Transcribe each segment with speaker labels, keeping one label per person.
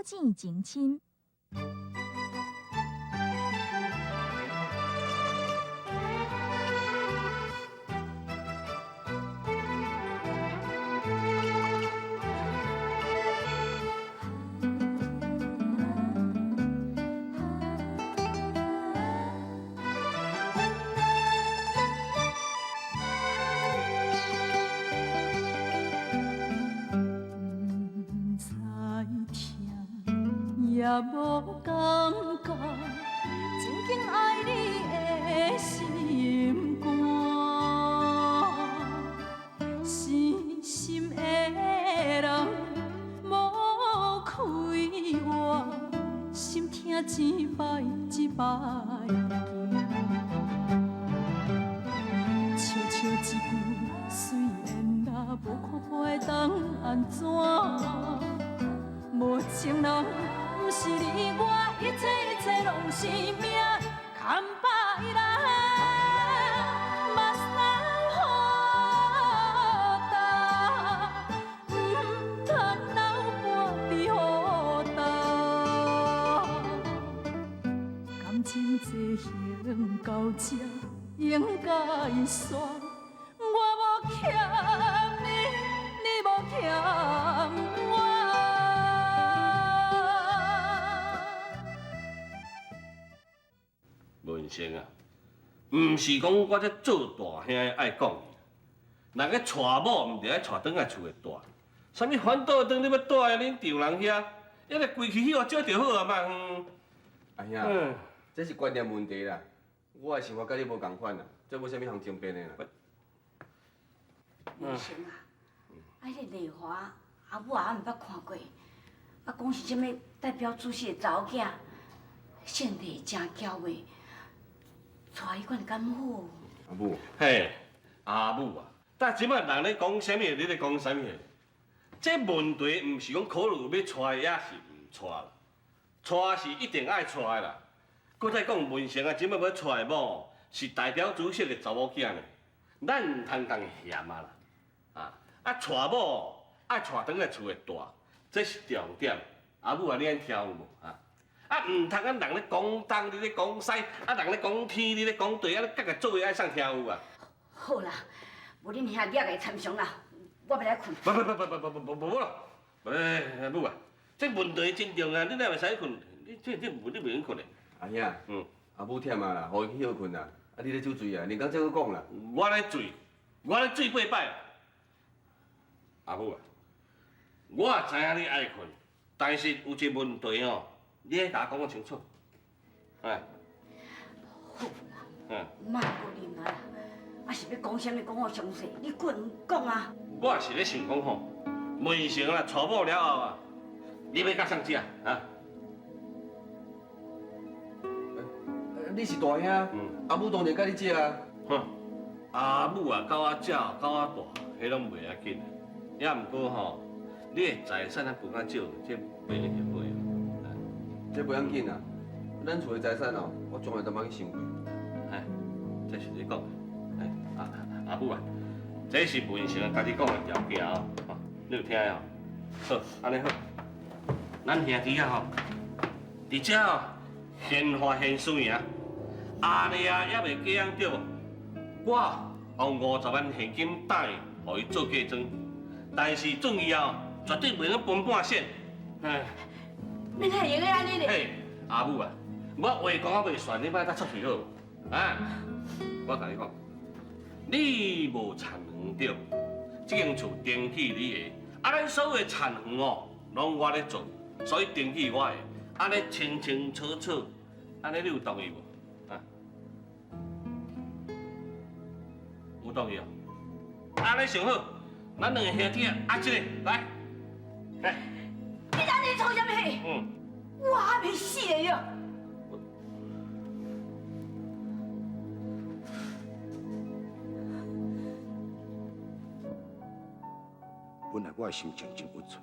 Speaker 1: 淺情深。
Speaker 2: 也無感覺，真緊愛你的心肝，死心的人無開活，心疼一擺一擺行，笑笑一句虽然啦，無看破會當按怎？無情人。毋是你我，一切一切攏是命，牽百來，目屎雨焦，毋通流半滴雨焦。感情这行到這應該煞，我無欠你，你無欠我。
Speaker 3: 文成啊，毋是講我這做大兄的愛講伊，人家娶某毋著愛娶轉來厝的大，啥物反倒轉你欲蹛佇恁丈人遐，遐个規氣去予少就好啊嘛。
Speaker 4: 阿兄，這是觀念問題啦，我的想法佮你無仝款啦，這無啥物通爭辯的啦。
Speaker 5: 文成啊，啊，彼个麗華阿母也毋捌看過，啊，講是啥物代表主席的查某囝，性地誠嬌美。娶彼款敢好？
Speaker 4: 阿母，
Speaker 3: 嘿，阿母啊，但這擺人咧講啥物，你咧講啥物？這問題毋是講考慮欲娶抑是毋娶啦，娶是一定愛娶的啦。閣再講文成啊，這擺欲娶的某是代表主席的查某囝呢，咱毋通共嫌啊啦。啊，娶某愛娶轉來厝的大，這是重點。阿母啊，你按聽有無啊？啊，毋通啊！人咧講東，你咧講西；啊，人咧講天，你咧講地，啊，你各個做伙愛送聽有啊？
Speaker 5: 好啦，無恁兄掠個參詳啦，我欲來睏。
Speaker 3: 不不不不不不不不不啦！哎，阿母啊，這問題真重要，你哪會使睏？你這這你袂用睏的。
Speaker 4: 阿兄，阿母忝啊啦，予伊去歇睏啦。啊，你咧酒醉啊？連講這閣講啦。
Speaker 3: 我咧醉，我咧醉八擺。阿母啊，我也知影你愛睏，但是有一個問題哦。你愛共我講清楚，哎。
Speaker 5: 好啦，莫閣啉啊啦，啊是欲講啥物講予詳細，你緊講啊。
Speaker 3: 我也是咧想講吼，文成啊，娶某了後啊，你欲佮啥食啊？
Speaker 4: 你是大兄，阿母當然佮你食啊。
Speaker 3: 哼，阿母啊，佮我食，佮我大，彼攏袂要緊。也毋過吼，你的財產啊分較少，這袂一定會。
Speaker 4: 這袂要緊啊，咱厝的財產哦，我從來都無去想過。
Speaker 3: 哎，這是你講的，哎，阿阿母啊，這是文成家己講的條件哦，你有聽哦？好，按呢好，咱兄弟啊吼，佇遮哦，現發現輸贏，阿麗啊猶未嫁對無？我用50萬現金貸予伊做嫁妝，但是轉去後絕對袂當分半仙。哎。
Speaker 5: 免太用的按呢咧。
Speaker 3: 嘿，阿母啊，我話講猶未煞，你莫閣插喙好無？啊，我共你講，你無田園對，這間厝登記你的，啊，咱所有的田園哦，攏我咧做，所以登記我的，按呢清清楚楚，按呢你有同意無？啊，有同意哦。按呢上好，咱兩个兄弟啊，這个來，來。
Speaker 5: 你按呢創啥物戲？我還袂死的喲。
Speaker 6: 本來我的心情真鬱卒，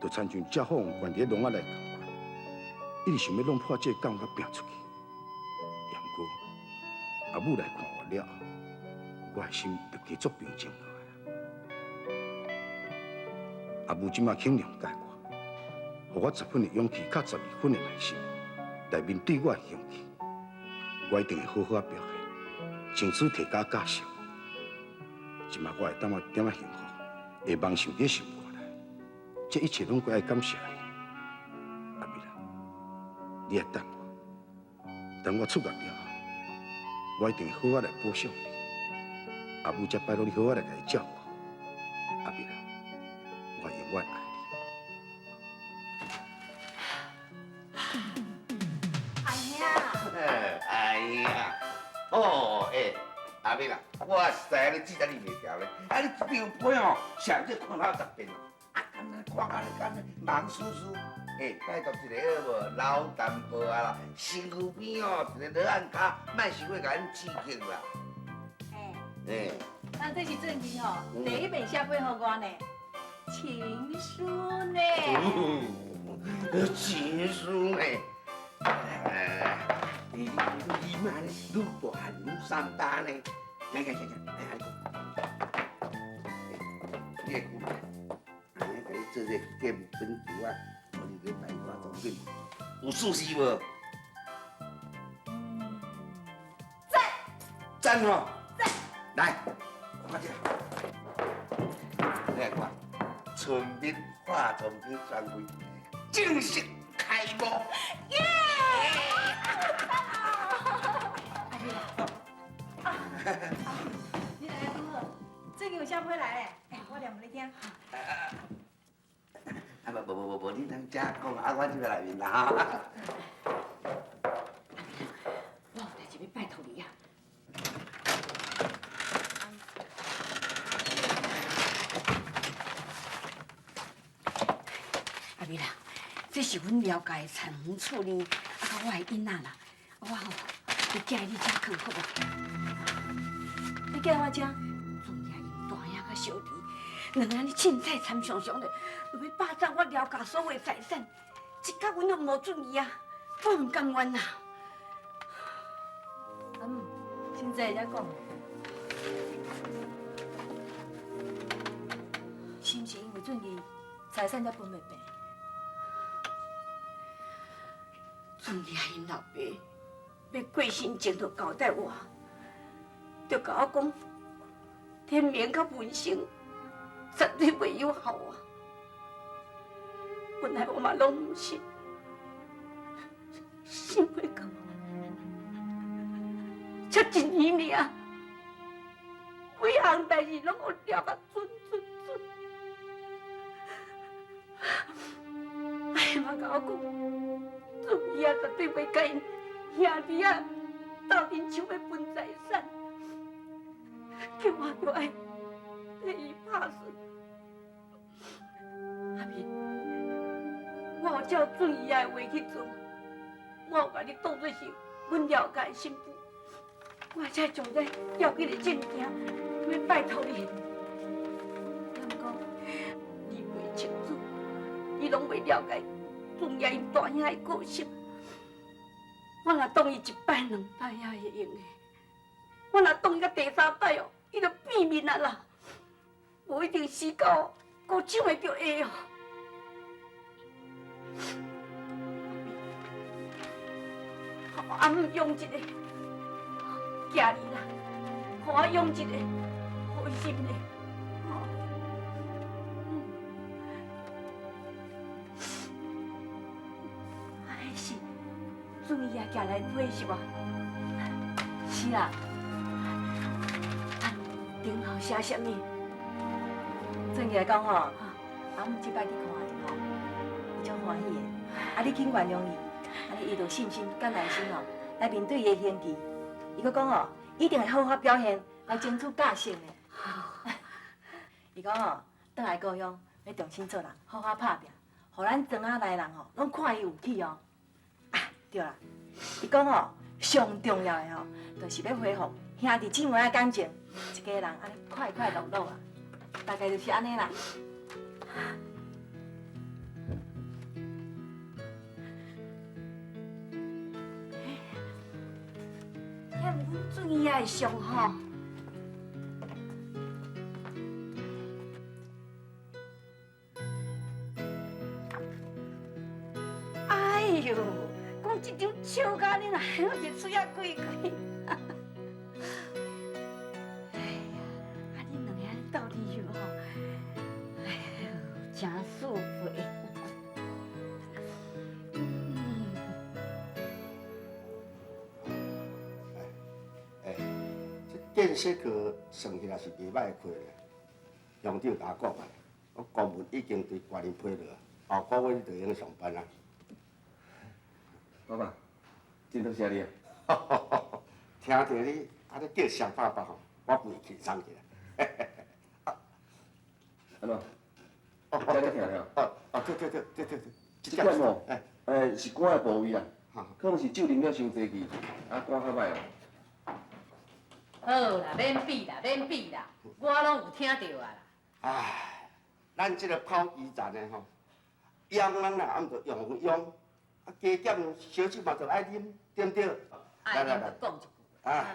Speaker 6: 就親像遮風懸佇籠仔內仝款，一直想欲弄破這個感覺拚出去。也毋過阿母來看我了後，我的心就加足平靜落來。阿母這馬肯諒解我，予我十分的勇氣，佮12分的耐心來面對我的鄉親。我一定會好好仔表現，爭取提高價值。這擺我會當一點仔幸福，會夢想佇心肝內。這一切攏閣愛感謝你，阿美啦，你愛等我，等我出獄了後，我一定會好好來補償你。阿母才拜託你好好來共伊照顧，阿美啦，我永遠愛你。
Speaker 5: 阿兄，
Speaker 1: 哎呀，哦，欸，阿美啦，我实在你记得你袂牢咧，啊，你這張被哦，上这看了十遍咯，啊，敢若看啊，你敢若忙舒舒，欸，拜託一个好無，老淡薄啊啦，身軀邊哦，一个老按跤，莫傷過共阮刺激啦。欸，
Speaker 2: 咱這是俊義吼，第一遍寫批予我呢，情書呢。
Speaker 1: 情書呢？你你嘛咧，愈大漢愈三八呢？來來來來，來你來講，安尼共你做這個基本球啊，我一禮拜我做緊，有事實無？讚！讚吼！讚！來，看這，你來看，春蜜化妝品專櫃正式開幕。
Speaker 5: 耶！
Speaker 2: 你來拄好，最近有啥批來咧？欸，我念予你聽。
Speaker 1: 啊，無無無無，你通遮講，啊，我這邊內面啦哈。
Speaker 5: 我有代誌欲拜託你啊。阿美啦，這是阮了解的田園厝呢，啊，佮我的囡仔啦，我吼，就寄你遮囥好無？
Speaker 2: 你寄我遮？
Speaker 5: 俊爺𪜶大兄佮小弟，兩个按呢凊彩參常常的，就欲霸佔我廖家所有的財產，這角阮都無准伊啊，我毋甘願啊。
Speaker 2: 阿姆，先坐才講。是毋是因為俊義財產才分袂平？
Speaker 5: 俊義𪜶老爸欲過身前就交代我，就共我講，天明佮文成絕對袂有效啊！本來我嘛攏毋信，想袂到，才一年爾，每項代誌攏予抓甲準準準。哎嘛共我講，俊義啊絕對袂共𪜶兄弟仔鬥陣手欲分財產，叫我著愛替伊拍算。阿明，我有照俊義仔的話去做，我有共你當作是阮廖家的新婦，我才將這要緊的證件欲拜託你。
Speaker 2: 也毋過，
Speaker 5: 你袂清楚，你攏袂了解俊爺𪜶大兄的個性。我若擋伊一擺兩擺也會用的，我若擋伊到第三擺哦，伊就變面啊啦，無一定時到，閣搶會著下哦。阿姆養一个，寄你啦，予我養一个，開心咧。哎是，俊義也寄來批是無？
Speaker 2: 是啦。
Speaker 5: 啊，頂頭寫啥物？
Speaker 2: 俊義講吼，阿姆這擺去看伊吼，伊足歡喜的。啊，你緊原諒伊，按呢伊就有信心佮耐心吼，來面對伊的刑期。伊閣講吼，一定會好好表現，來爭取假釋的。伊講吼，轉來故鄉欲重新做人，好好拍拚，予咱莊仔內人吼，攏看伊有起哦。啊，對啦，伊講吼，上重要的吼，就是欲恢復兄弟姊妹的感情，一家人按呢快快樂樂啊，大概就是按呢啦。
Speaker 5: 遐毋阮俊義仔的相吼。哟，讲這張笑甲恁啊，攏是喙仔開開。哎呀，啊恁兩个按呢鬥陣翕吼，哎喲，真舒服。
Speaker 7: 哎，这建设课算起來是袂歹的课咧。乡长共我讲啊，我公文已經對官員批落，後個月你就會用上班啊。
Speaker 4: 爸爸，真多謝你啊！
Speaker 7: 聽著你按呢叫雙爸爸吼，我規輕鬆起來。
Speaker 4: 按怎？這咧疼了？
Speaker 7: 哦哦，對對對對對對。
Speaker 4: 這點哦，欸，是肝的部位啊，可能是酒啉了傷濟去，啊肝較歹哦。
Speaker 2: 好啦，免比啦，免比啦，我攏有聽著啊啦。
Speaker 7: 唉，咱這個跑基層的吼，養人啦，啊毋著用用，啊加減燒酒嘛，著愛啉，對毋對？
Speaker 2: 愛啉就講一句。
Speaker 7: 啊，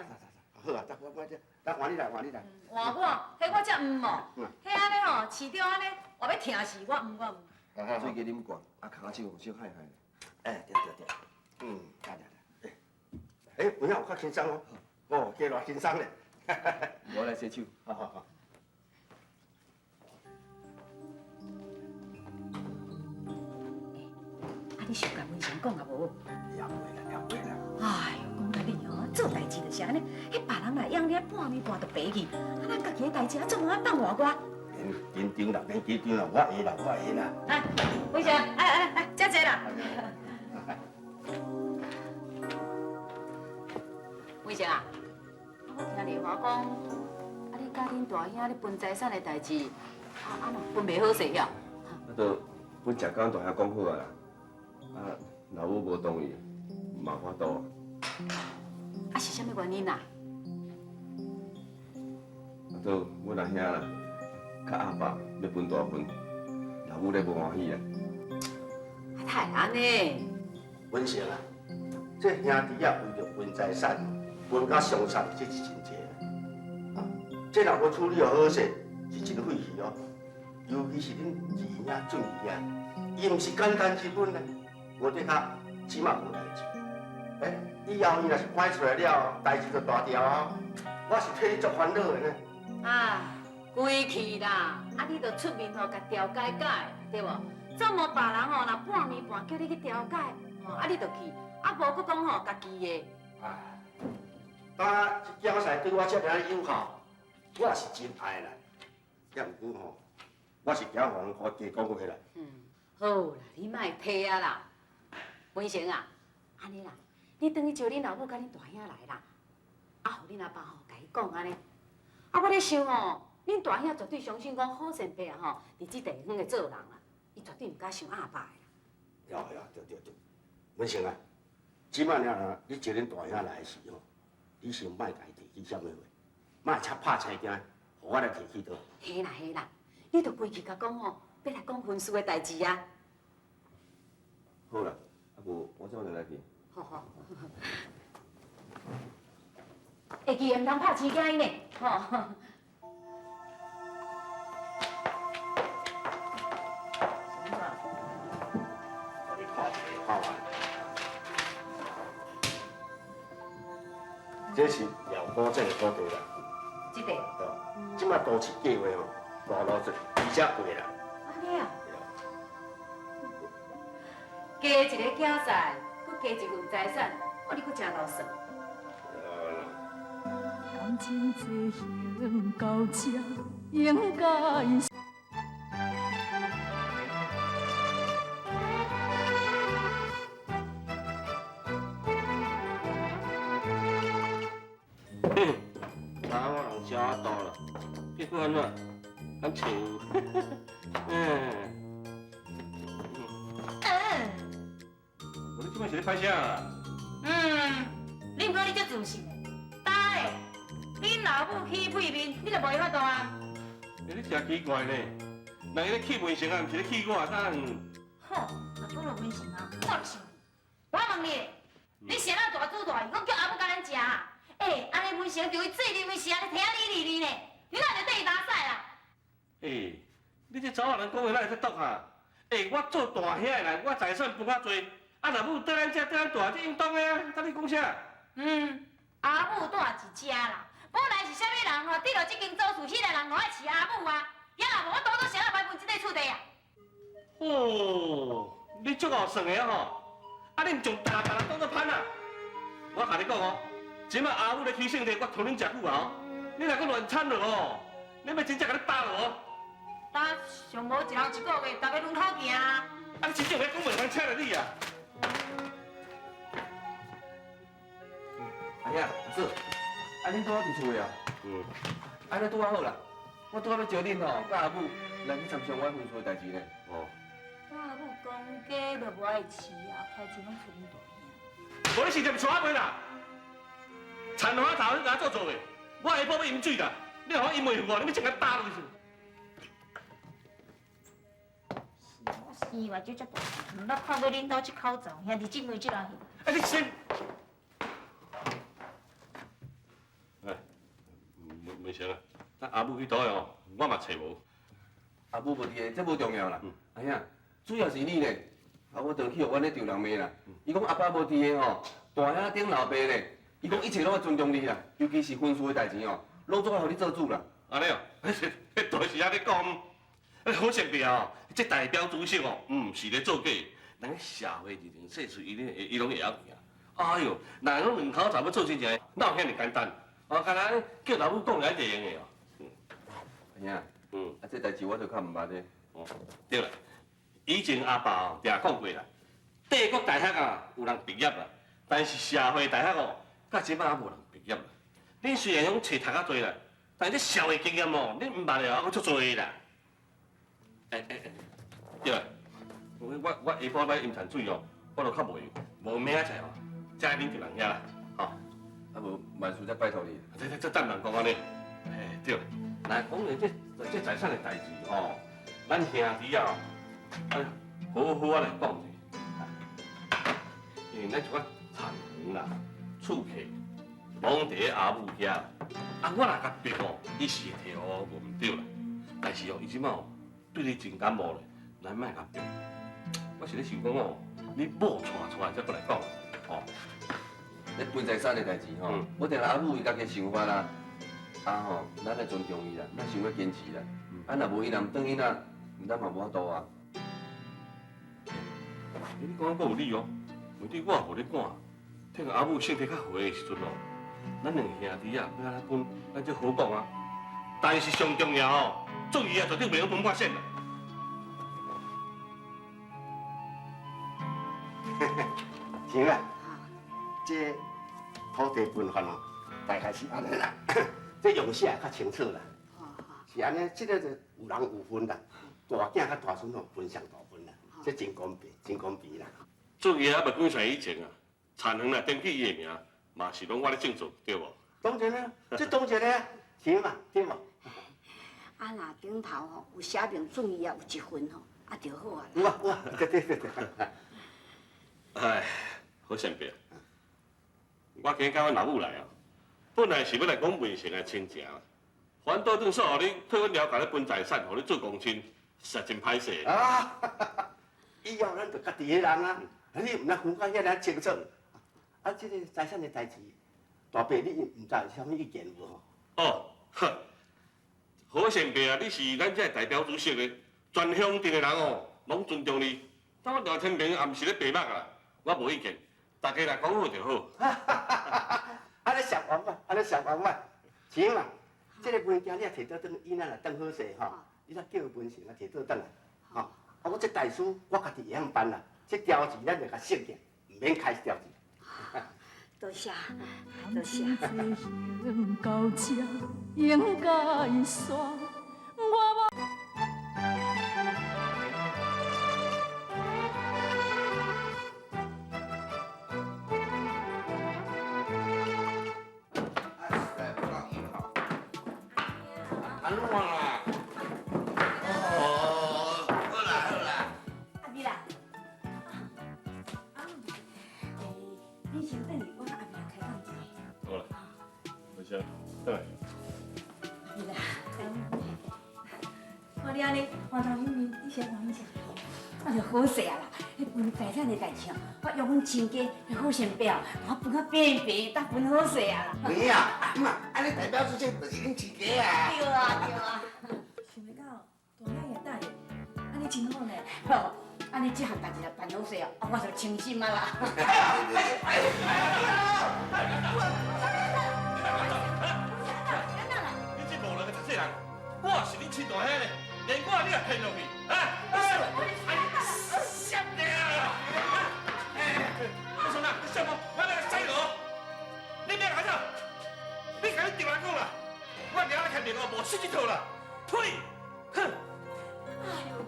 Speaker 7: 好啊，得我我這，來換你來，換你來。
Speaker 2: 換我，彼我才毋哦，彼按呢吼，市長按呢，我欲疼死，我毋我毋。
Speaker 4: 水加啉悬，啊跤手小害害。
Speaker 7: 哎，對對對，嗯，來來來，哎，有影有較輕鬆哦，哦，加偌輕鬆咧。
Speaker 4: 我來洗手。
Speaker 7: 好好好。
Speaker 2: 啊，你想共文成講啊無？
Speaker 7: 也袂啦，也袂啦。
Speaker 2: 哎喲，講甲你哦，做代誌就是按呢，彼別人若養你半暝半就爬去，啊，咱家己的代誌啊，總通愛放外我。
Speaker 7: 免緊張啦，免緊張啦，我會啦，我會啦。
Speaker 2: 來，文成，來來來，遮坐啦。文成啊，我聽麗華講，啊，你佮恁大兄咧分財產的代誌，啊啊若分袂好勢了。
Speaker 4: 啊，就阮食甲阮大兄講好啊啦，啊，老母無同意，嘛無法度。
Speaker 2: 啊，是啥物原因啊？
Speaker 4: 啊，就阮阿兄啦，佮阿爸欲分大份，老母咧無歡喜啊。
Speaker 2: 啊，哪會按呢？
Speaker 7: 文成啊，這兄弟啊為著分財產，分甲相殺，這是真濟啊。這若無處理予好勢，是真費氣哦。尤其是恁二兄俊兒啊，伊毋是簡單之分呢，無得較起碼無代誌。欸，以後伊若是趕出來了，代誌就大條啊。我是替你足煩惱的呢。
Speaker 2: 啊，規氣啦！啊，你著出面吼，共調解解，對無？怎麼別人吼，若半暝半叫你去調解，吼，啊，你就去，啊，無閣講吼，家己的。
Speaker 7: 啊，當這競賽對我這爾有效，我也是真愛啦。也毋過吼，我是驚予人加講話啦。
Speaker 2: 嗯，好啦，你莫提啊啦，文成啊，按呢啦，你轉去招恁老母佮恁大兄來啦，啊，予恁阿爸吼，共伊講按呢。啊，我咧想吼，恁大兄絕對相信講好前輩啊吼，佇這地方的做人啦，伊絕對毋敢傷阿爸的啦。
Speaker 7: 對對對對對，文成啊，這擺爾你招恁大兄來的時候，你先莫共伊提起啥物話，莫插拍青驚，予我來提起倒。
Speaker 2: 嘿啦嘿啦，你著規氣共講吼，欲來講婚事的代誌啊。
Speaker 4: 好啦，啊無我這就來去。
Speaker 2: 好好。會記得毋通拍青驚伊呢，吼。
Speaker 7: 予你看一下，看覓。這是寮古鎮的土地啦。
Speaker 2: 這塊。
Speaker 7: 對。這擺都市計劃吼，大路做，而且過啦。
Speaker 2: 按呢啊。加一个囝婿，閣加一份財產，哦，你閣真老算。
Speaker 8: 感情進行到這，應該。
Speaker 3: 查某人吃大啦，结果按怎？敢笑？嗯。
Speaker 2: 嗯。
Speaker 3: 无你这摆是咧拍啥啊？
Speaker 2: 嗯，你毋过你足自信的，呾咧，恁老母起屁面，你就無法度啊？
Speaker 3: 欸，你誠奇怪呢，人伊咧氣文成啊，毋是咧氣我，等。
Speaker 2: 好，若講到文成啊，我就生氣。我問你，你是按怎大主大意，閣叫阿母共咱食啊？欸，按呢文成就伊水認為是按呢提仔你離離呢，你哪會綴伊打屎啦？
Speaker 3: 欸，你這查某人講話哪會遮毒哈？欸，我做大兄的人，我財產分較濟，啊，啊，若母倒咱遮，倒咱大，这应当的啊。等你讲啥？
Speaker 9: 嗯，阿母住一家啦，本来是啥物人吼，得著這間祖厝，彼个人拢爱饲阿母啊。也若无我当作啥人来分這块厝地啊？
Speaker 3: 哦，你足够算的吼！啊，你毋将大别人当作歹啊？我共你讲哦，这摆阿母咧起性地，我捅恁诚久啊！哦，你若阁乱掺落哦，你欲真正共你打落哦！
Speaker 9: 打上无一人一个月，大家轮口行啊！
Speaker 3: 啊，你真正欲讲话，人请著你啊！
Speaker 4: 阿兄，阿嫂，啊，恁拄好伫厝内哦？嗯。按呢拄仔好啦，我拄仔欲招恁吼，佮阿母来去参详阮分厝的代志呢。
Speaker 3: 哦。
Speaker 9: 我阿母讲假就无爱饲啊，开钱拢厝阮大兄。
Speaker 3: 无你是踮厝仔袂啦？田花头你共我做做的，我下晡欲饮水啦，你予我饮袂赴哦，你欲穿共打落去。
Speaker 9: 我生目睭遮大，毋捌看过恁兜这口罩，兄弟姊妹这人。
Speaker 3: 哎，你先。哎，没成啊！咱阿母去佗哦，我嘛揣无。
Speaker 4: 阿母无伫个，这无重要啦。阿兄，主要是你呢。啊，我转去予阮咧丈人骂啦。伊讲阿爸无伫个吼，大兄顶老爸咧。伊讲一切拢爱尊重你啦，尤其是婚事的代志哦，拢总爱予你做主啦。
Speaker 3: 按呢哦，都是按呢讲。好相别哦，这代表主席哦，毋是咧做假，人社会日常世事，伊咧伊拢会晓行。哎哟，若讲两口子欲做真正，哪有遐尔简单？哦，干焦叫老母讲来就会用的哦。
Speaker 4: 阿兄，啊，这代志我就较毋捌咧。
Speaker 3: 哦，对啦，以前阿爸哦，定讲过啦，帝国大学啊有人毕业啦，但是社会大学哦，到这摆也无人毕业啦。恁虽然讲册读较济啦，但这社会经验哦，恁毋捌的还阁足济啦。哎哎哎，对啦，我下晡欲饮茶水哦，我都较袂无明仔载哦，才恁丈人遐啦，吼。
Speaker 4: 啊无万事才拜托你。
Speaker 3: 这等人讲按呢？哎对，来讲的这财产的代志吼，咱兄弟啊，好好仔来讲者。因为咱一寡田园啦、厝契，拢伫阿母遐。啊，我若共逼哦，伊是会提我无毋对啦。但是哦，伊这摆哦，对你真感冒咧，咱莫共逼。我是咧想讲哦，你某带出来才阁来讲，吼。
Speaker 4: 咧分财产的代志吼，我定阿母伊家己想法啦，啊吼，咱爱尊重伊啦，咱想欲坚持啦。啊，若无伊若毋转去啦，咱嘛无法度啊。
Speaker 3: 你讲阁有理哦，问题我也无咧管。听阿母身体较岁的时阵哦，咱两兄弟啊，欲按怎分，咱才好讲啊。但是上重要哦，注意啊，绝对袂用分破线啦。
Speaker 7: 行啦，这土地分法哦，大概是按呢啦，这用写较清楚啦。是按呢，这个就有人有份啦，大囝佮大孙哦分上大份啦，这真公平，真公平啦。
Speaker 3: 注意啊，未几岁以前啊，田园若登记伊的名，嘛是拢我咧种做，对无？
Speaker 7: 当然啦，这当然的，是嘛，对无？
Speaker 5: 啊，若顶头吼有写明注意啊，有一份吼，啊就好啊。
Speaker 7: 有啊有啊，对对对对。
Speaker 3: 哎，好相别。我今日佮阮老母来啊，本来是欲来讲文成的亲情，反倒转煞予你替阮了解咧分财产，予你做公亲，实在真歹势。
Speaker 7: 啊，以后咱就家己的人啊，你毋通分甲遐尔清楚。啊，这个财产的代志，大伯你毋知有啥物意见无？
Speaker 3: 哦，好先伯啊，你是咱这代表主席的，全乡镇的人哦，拢尊重你。但我廖天明也毋是咧白目啊，我无意见，大家来讲好就好。
Speaker 7: 按呢上完嘛，按呢上完嘛，是嘛？这个文件你也提倒转，伊咱来转好势吼，你才叫文成啊提倒转来，吼。啊，我这大事我家己会晓办啦，这条子咱就共省起，毋免开条子。
Speaker 5: 多谢，多谢。
Speaker 8: 到这应该煞，我无。
Speaker 1: 安怎啦？哦，好啦好啦。
Speaker 5: 阿美啦，你先转去，我佮阿美开讲一下。
Speaker 3: 好啦，多谢，转来。
Speaker 5: 阿美啦，
Speaker 2: 看你按呢欢头欣面，你先欢喜啥？
Speaker 5: 啊，就好势啊啦！彼分财产的代志哦，我约阮亲家好先伯，我分甲平平，搭分好势啊啦。
Speaker 1: 你啊，啊，按呢代表主席就是恁亲家啊。
Speaker 5: 对啊，对啊。
Speaker 2: 想袂到大兄也答应，按呢真好呢。
Speaker 5: 好，按呢这项代志若办好势哦，我就清心啊啦。
Speaker 3: 你这无能的杂细人，我是恁亲大兄呢，连我你也骗落去，啊！啥的啊！哎，你创啥？你笑我？我来洗罗，你别来走，你共你丈人讲啦，我明仔载牵电话无失这套啦，呸！哼！
Speaker 5: 哎呦，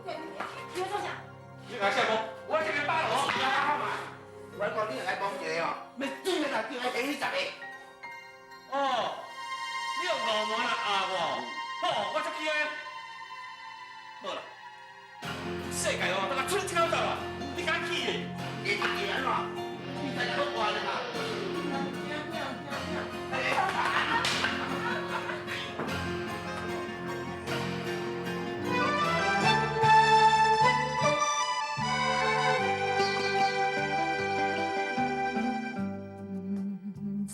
Speaker 5: 你要做啥？
Speaker 3: 你来笑我？我这个巴罗。
Speaker 1: 我讲你来讲一个哦，要对来对来给你十个。
Speaker 3: 哦，你用五毛来压我，好，我足惊的。好啦，世界哦，大家出一口罩啦，你敢去的？
Speaker 1: 你是安怎？你才好看的嘛。
Speaker 8: 毋知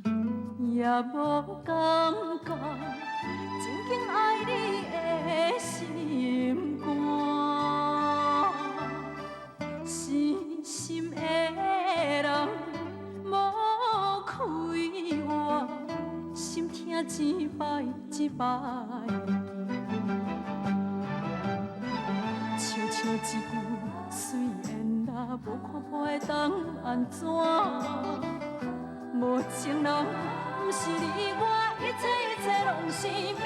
Speaker 8: 疼，也无感觉，真紧爱你的心肝，死心的人无开活，心疼一摆一摆。笑笑一句，虽然啦，无看破会当按怎？无情人，毋是你我，一切一切拢是命，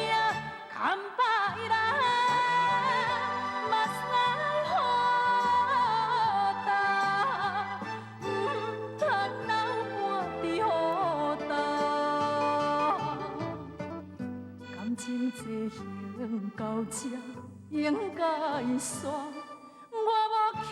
Speaker 8: 牵摆来，目屎雨焦，毋通流汗伫雨焦。感情这行到这应该煞，我无欠。